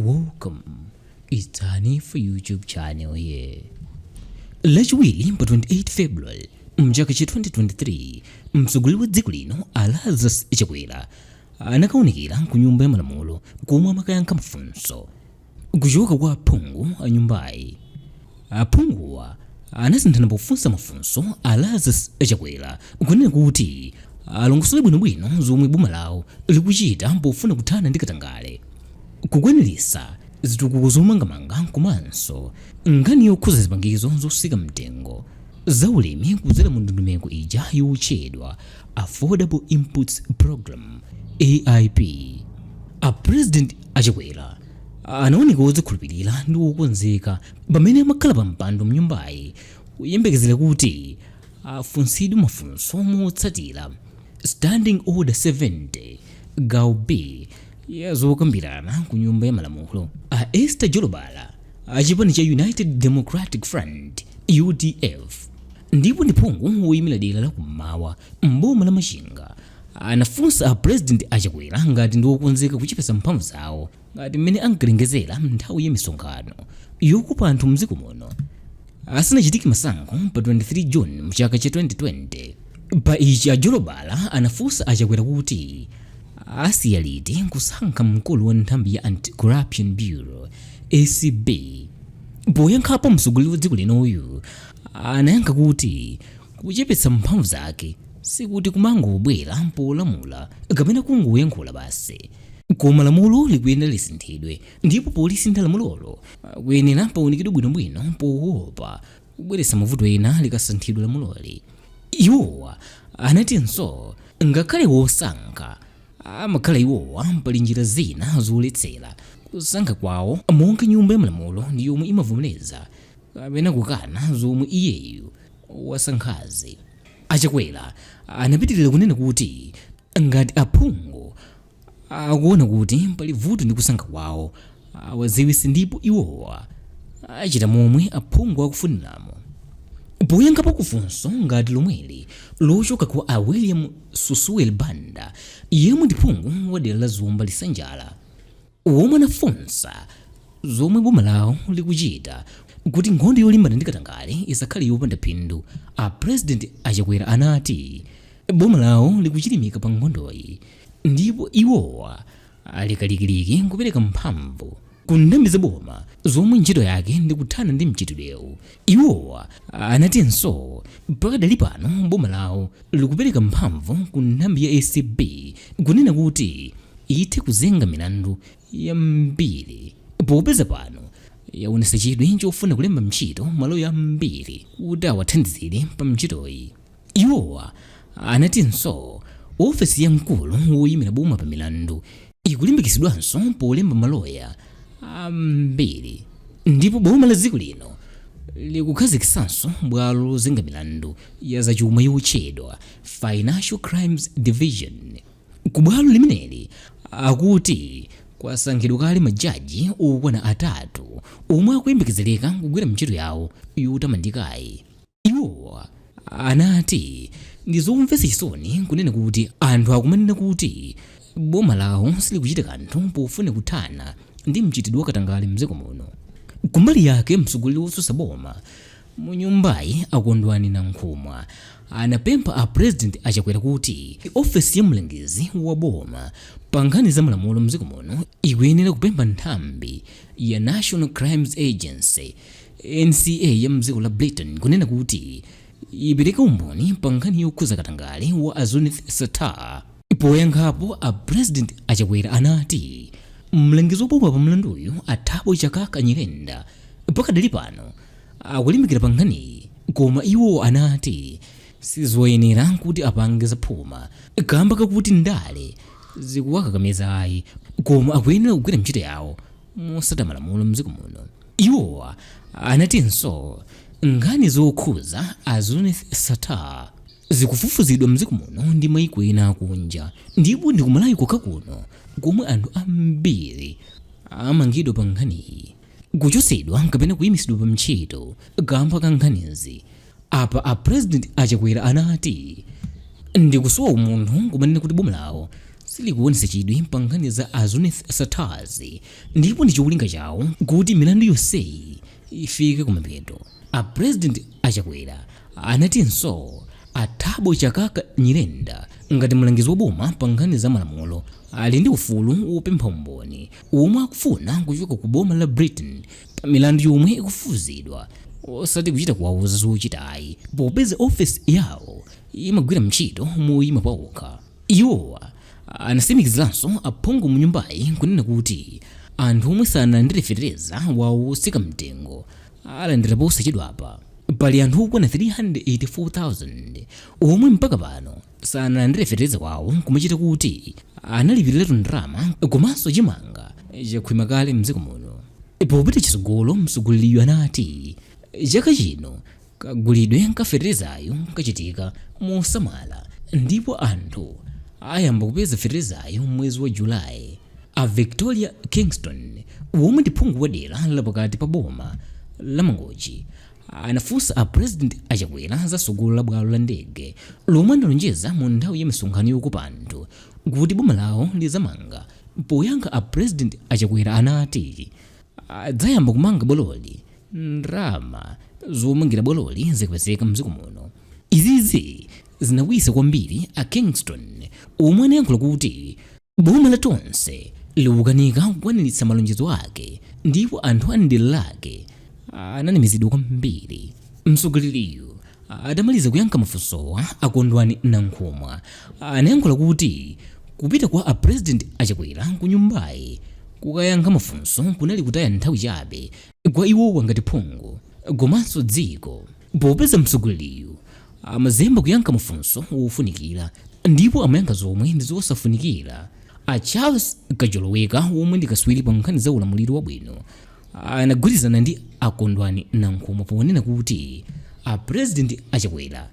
Welcome. It's Hanifa YouTube channel here. Lachiwiri pa 28 February mchaka cha 2023, mtsogoleri wa dziko lino a Lazarus Chakwera anakaonekera ku Nyumba ya Malamulo komwe amakayankha mafunso kuchoka kwa aphungu a nyumbayi. Aphunguwa anasinthana pofunsa mafunso a Lazarus Chakwera kunena kuti alongosole bwinobwino zomwe boma lawo likuchita pofuna kuthana ndi katangale, kukwaniritsa zitukuko zomangamanga komanso nkhani yokhuza zipangizo zosika mtengo za ulimi kudzera mu ndondomeko ija yotchedwa Affordable Inputs Program, AIP. A President a Chakwera anaoneka wodzikhulupirira ndi wokonzeka pamene amakhala pa mpando mnyumbayi kuyembekezera kuti afunsidwe mafunso motsatira Standing Order 70 gawo B ya zokambirana ku Nyumba ya Malamulo. A Esther Jolobala a chipani cha United Democratic Front, UDF, ndipo ndi phungu woyimira dera la kummawa m'boma la Machinga anafunsa a President a Chakwera ngati ndi wokonzeka kuchepetsa mphamvu zawo ngati mmene ankalengezera nthawi ya misonkhano yokopa anthu mdziko muno asanachitike masankho pa 23 June mchaka cha 2020. Pa ichi, a Jolobala anafunsa a Chakwera kuti asiya liti kusankha mkulu wa nthambi ya Anti-Corruption Bureau, ACB. Poyankhapo, mtsogoleri wa dziko linoyu anayankha kuti kuchepetsa mphamvu zake sikuti kumangobwera polamula kapena kungoyankhula basi, koma lamulo likuyenera lisinthidwe, ndipo polisintha lamulolo kuyenera paunikidwe bwinobwino poopa kubweretsa mavuto ena likasanthidwa lamuloli. Iwowa anatinso ngakhale wosankha amakhala iwowa, pali njira zina zoletsera kusankha kwawo, monga Nyumba ya Malamulo ndi yomwe imavomereza kapena kukana zomwe iyeyu wasankhazi. A Chakwera anapitirira kunena kuti ngati aphungu akuona kuti pali vuto ndi kusankha kwawo, awadziwitse ndipo iwowa achita momwe aphungu akufuniramo. Poyankhapo kufunso ngati lomweli lochoka kwa a William Susuwel Banda, yemwe ndi phungu wa dera la Zomba Lisanjala, womwe anafunsa zomwe boma lawo likuchita kuti nkhondo yolimbana ndi katangale isakhale yopanda phindu, a President a Chakwera anati boma lawo likuchilimika pa nkhondoyi ndipo iwowa ali kalikiliki kupereka mphamvu ku nthambi za boma zomwe ntchito yake ndi kuthana ndi mchitidwewu. Iwowa anatinso pakadali pano boma lawo likupereka mphamvu ku nthambi ya ACB kunena kuti ithe kuzenga milandu yambiri, popeza pano yaonetsa chidwi chofuna kulemba ntchito maloya ambiri kuti awathandizire pa ntchitoyi. Iwowa anatinso ofesi ya mkulu woyimira boma pa milandu ikulimbikitsidwanso polemba maloya ambiri, ndipo boma la dziko lino likukhazikitsanso bwalo lozenga milandu ya zachuma yotchedwa Financial Crimes Division. Ku bwalo limeneli akuti kwasankhidwa kale majaji okwana atatu omwe akuyembekezereka kugwira ntchito yawo yotamandikayi. Iwowa anati ndi zomvetsa chisoni kunena kuti anthu akumanena kuti boma lawo silikuchita kanthu pofuna kuthana ndi mchitidwe wa katangale mdziko muno. Kumbali yake, mtsogoleri wotsutsa boma mu nyumbayi a Kondwani Nankhumwa anapempha a President a Chakwera kuti ofesi ya mlangizi wa boma pa nkhani za malamulo mdziko muno ikuyenera kupempha nthambi ya National Crimes Agency, NCA, ya mdziko la Britain kunena kuti ipereke umboni pa nkhani yokhuza katangale wa a Zuneth Sattar. Poyankhapo, a President a Chakwera anati mlangizi wa boma pa mlanduyu a Thabo Chakaka Nyirenda pakadali pano akulimbikira pa nkhaniyi, koma iwo anati sizoyenera kuti apange zaphuma kamba kakuti ndale zikuwakakamiza ayi, koma akuyenera kugwira ntchito yawo motsata malamulo mdziko muno. Iwowa anatinso nkhani zokhuza a Zuneth Sattar zikufufuzidwa mdziko muno ndi maiko ena akunja, ndipo ndi ku Malawi kokha kuno komwe anthu ambiri amangidwa pa nkhaniyi, kuchotsedwa kapena kuyimitsidwa pa ntchito kamba ka nkhanizi. Apa a President a Chakwera anati ndikusowa umunthu kumanena kuti boma lawo Silikuonetsa chidwi pa nkhani za a Zuneth Sattarzi ndipo ndi cholinga chawo kuti milandu yonseyi ifike kumapeto. A President a Chakwera anatinso a Thabo Chakaka Nyirenda ngati mlangizi wa boma pa nkhani za malamulo ali ndi ufulu wopempha umboni womwe akufuna kuchoka ku boma la Britain pa milandu yomwe ikufufuzidwa osati kuchita kuwauza zochita ayi, popeza ofesi yawo imagwira ntchito moyima paokha. Iwowa anasimikiziranso aphungu mu nyumbayi kunena kuti anthu omwe sanalandire fetereza wawo wotsika mtengo alandira posachedwapa. Pali anthu okwana 384,000 omwe mpaka pano sanalandire fetereza wawo kumachita kuti analipiratu ndalama komanso chimanga chakhwima kale mdziko muno. Popita chitsogolo, mtsogoleriyu anati chaka chino kagulidwe ka feterezayu kachitika mosamala ndipo anthu ayamba kupeza feterezayu mwezi wa July. A Victoria Kingston womwe ndi phungu wa dera la pakati pa boma la Mangochi anafunsa a President a Chakwera za tsogolo la bwalo la ndege lomwe analonjeza mu nthawi ya misonkhano yokopa anthu kuti boma lawo lizamanga. Poyankha, a President a Chakwera anati adzayamba kumanga bwaloli ndalama zomangira bwaloli zikapezeka mdziko muno. Izizi zinakwiyitsa kwambiri a Kingston omwe anayankhula kuti boma la Tonse likukanika kukwaniritsa malonjezo ake ndipo anthu a m'dera lake ananamizidwa kwambiri. Mtsogoleriyu atamaliza kuyankha mafunsowa, a Kondwani Nankhumwa anayankhula kuti kupita kwa a President a Chakwera ku nyumbayi kukayankha mafunso kunali kutaya nthawi chabe kwa iwowa ngati phungu komanso dziko, popeza mtsogoleriyu amazemba kuyankha mafunso wofunikira ndipo amayankha zomwe ndi zosafunikira. A Charles Kajoloweka womwe ndi kaswiri pa nkhani za ulamuliro wabwino anagwirizana ndi a Kondwani Nankhumwa ponena kuti a President a Chakwera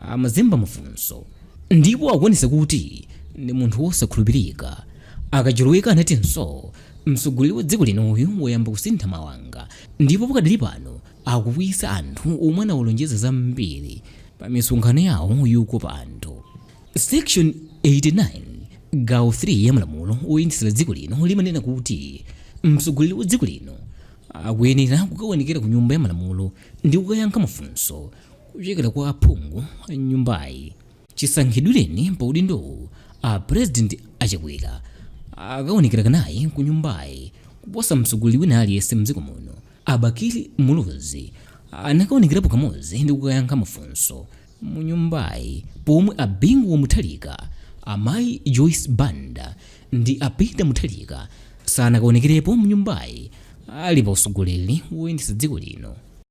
amazemba mafunso ndipo akuonetsa kuti ndi munthu wosakhulupirika. A Kajoloweka anatinso mtsogoleri wa dziko linoyu wayamba kusintha mawanga ndipo pakadali pano akukwiyitsa anthu omwe anawalonjeza zambiri pa misonkhano yawo yokopa anthu. Section 89 gawo 3 ya malamulo oyendetsera dziko lino limanena kuti mtsogoleri wa dziko lino akuyenera kukaonekera ku nyumba ya malamulo ndi kukayankha mafunso kuchokera kwa aphungu a nyumbayi. Chisankhidwireni pa udindowu, a President a Chakwera akaonekera kanayi ku nyumbayi kuposa mtsogoleri wina aliyense mdziko muno. A Bakili Muluzi anakaonekerapo kamodzi ndi kukayankha mafunso mu nyumbayi, pomwe a Bingu wa Mutharika, amayi Joyce Banda ndi a Peter Mutharika sanakaonekerepo mu nyumbayi ali pa utsogoleri woyendetsa dziko lino.